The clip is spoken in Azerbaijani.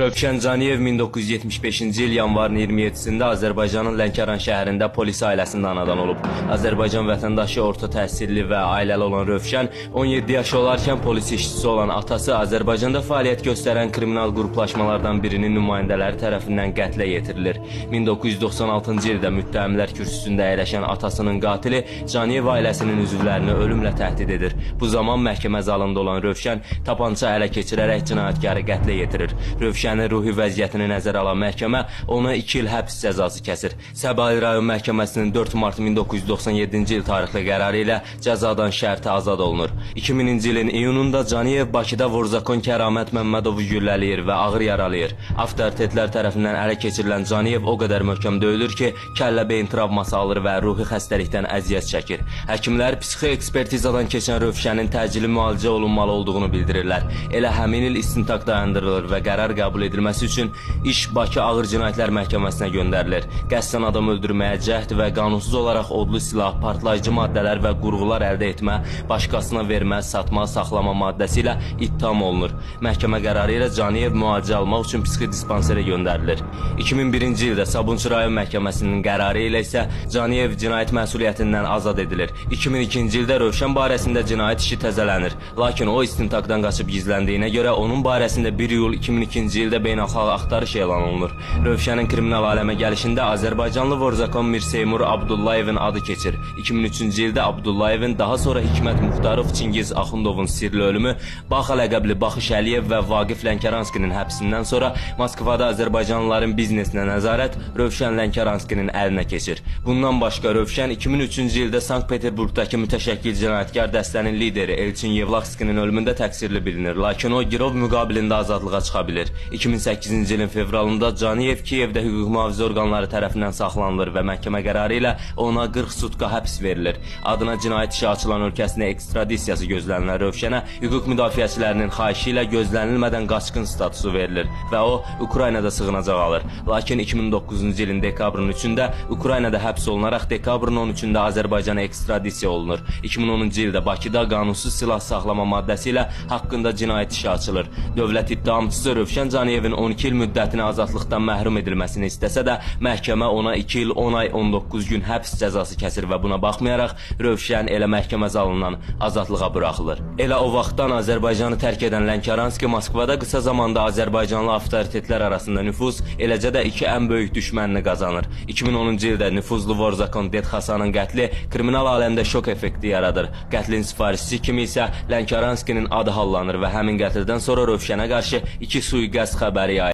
Rövşən Caniyev 1975-ci il yanvarın 27-sində Azərbaycanın Lənkəran şəhərində polis ailəsində anadan olub. Azərbaycan vətəndaşı, orta təhsilli və ailəli olan Rövşən 17 yaşı olarkən polis işçisi olan atası Azərbaycanda fəaliyyət göstərən kriminal qruplaşmalardan birinin nümayəndələri tərəfindən qətlə yetirilir. 1996-cı ildə müttəhimlər kürsüsündə əyləşən atasının qatili Caniyev ailəsinin üzvlərini ölümlə təhdid edir. Bu zaman məhkəmə zalında olan Rövşən tapança ələ keçirərək cinayətkarı qətlə yetirir. Rövşənin ruhi vəziyyətini nəzərə alan məhkəmə ona 2 il həbs cəzası kəsir. Səbail rayon məhkəməsinin 4 mart 1997-ci il tarixli qərarı ilə cəzadan şərti azad olunur. 2000-ci ilin iyununda Caniyev Bakıda Vorzakon Kəramət Məmmədovu güllələyir və ağır yaralayır. Avtoritetlər tərəfindən ələ keçirilən Caniyev o qədər möhkəm döyülür ki, kəllə beyin travması alır və ruhi xəstəlikdən əziyyət çəkir. Həkimlər psixi ekspertizadan keçən Rövşənin təcili müalicə olunmalı olduğunu bildirirlər. Elə həmin il istintaq dayandırılır və qərar qəbul edilməsi üçün iş Bakı Ağır Cinayətlər Məhkəməsinə göndərilir. Qəsdən adam öldürməyə cəhd və qanunsuz olaraq odlu silah, partlayıcı maddələr və qurğular əldə etmə, başqasına vermə, satma, saxlama maddəsi ilə ittiham olunur. Məhkəmə qərarı ilə Caniyev müalicə almaq üçün psixi dispanserə göndərilir. 2001-ci ildə Sabunçu rayon məhkəməsinin qərarı ilə isə Caniyev cinayət məsuliyyətindən azad edilir. 2002-ci ildə Rövşən barəsində cinayət işi təzələnir. Lakin o istintaqdan qaçıb gizləndiyinə görə onun barəsində 1 iyul 2002-ci ildə beynəlxalq axtarış elan olunur. Rövşənin kriminal aləmə gəlişində Azərbaycanlı Vorzakon Mirseymur Abdullayevin adı keçir. 2003-cü ildə Abdullayevin, daha sonra Hikmət Muxtarov, Çingiz Axundovun sirli ölümü, Baxa ləqəbli Baxış Əliyev və Vaqif Lənkəranskinin həbsindən sonra Moskvada Azərbaycanlıların biznesinə nəzarət Rövşən Lənkəranskinin əlinə keçir. Bundan başqa Rövşən 2003-cü ildə Sankt-Peterburqdakı mütəşəkkil cinayətkar dəstənin lideri Elçin Yevlaxskinin ölümündə təqsirli bilinir. Lakin o girov müqabilində azadlığa çıxa bilir. 2008-ci ilin fevralında Caniyev Kiyevdə hüquq mühafizə orqanları tərəfindən saxlanılır və məhkəmə qərarı ilə ona 40 sutka həbs verilir. Adına cinayət işi açılan ölkəsinə ekstradisiyası gözlənilən Rövşənə hüquq müdafiəçilərinin xahişi ilə gözlənilmədən qaçqın statusu verilir və o Ukraynada sığınacaq alır. Lakin 2009-cu ilin dekabrın 3-ündə Ukraynada həbs olunaraq dekabrın 13-ündə Azərbaycana ekstradisiya olunur. 2010-cu ildə Bakıda qanunsuz silah saxlama maddəsi ilə haqqında cinayət işi açılır. Dövlət ittihamçısı Rövşən Caniyevin 12 il müddətinə azadlıqdan məhrum edilməsini istəsə də, məhkəmə ona 2 il 10 ay 19 gün həbs cəzası kəsir və buna baxmayaraq Rövşən elə məhkəmə zalından azadlığa buraxılır. Elə o vaxtdan Azərbaycanı tərk edən Lənkəranski Moskvada qısa zamanda Azərbaycanlı avtoritetlər arasında nüfuz, eləcə də iki ən böyük düşmənini qazanır. 2010-cu ildə nüfuzlu Vorzakon Ded Xasanın qətli kriminal aləmdə şok effekti yaradır. Qətlin sifarişçisi kimi isə Lənkəranskinin adı hallanır və həmin qətldən sonra Rövşənə qarşı iki sui-qəsd xəbəri yayılır.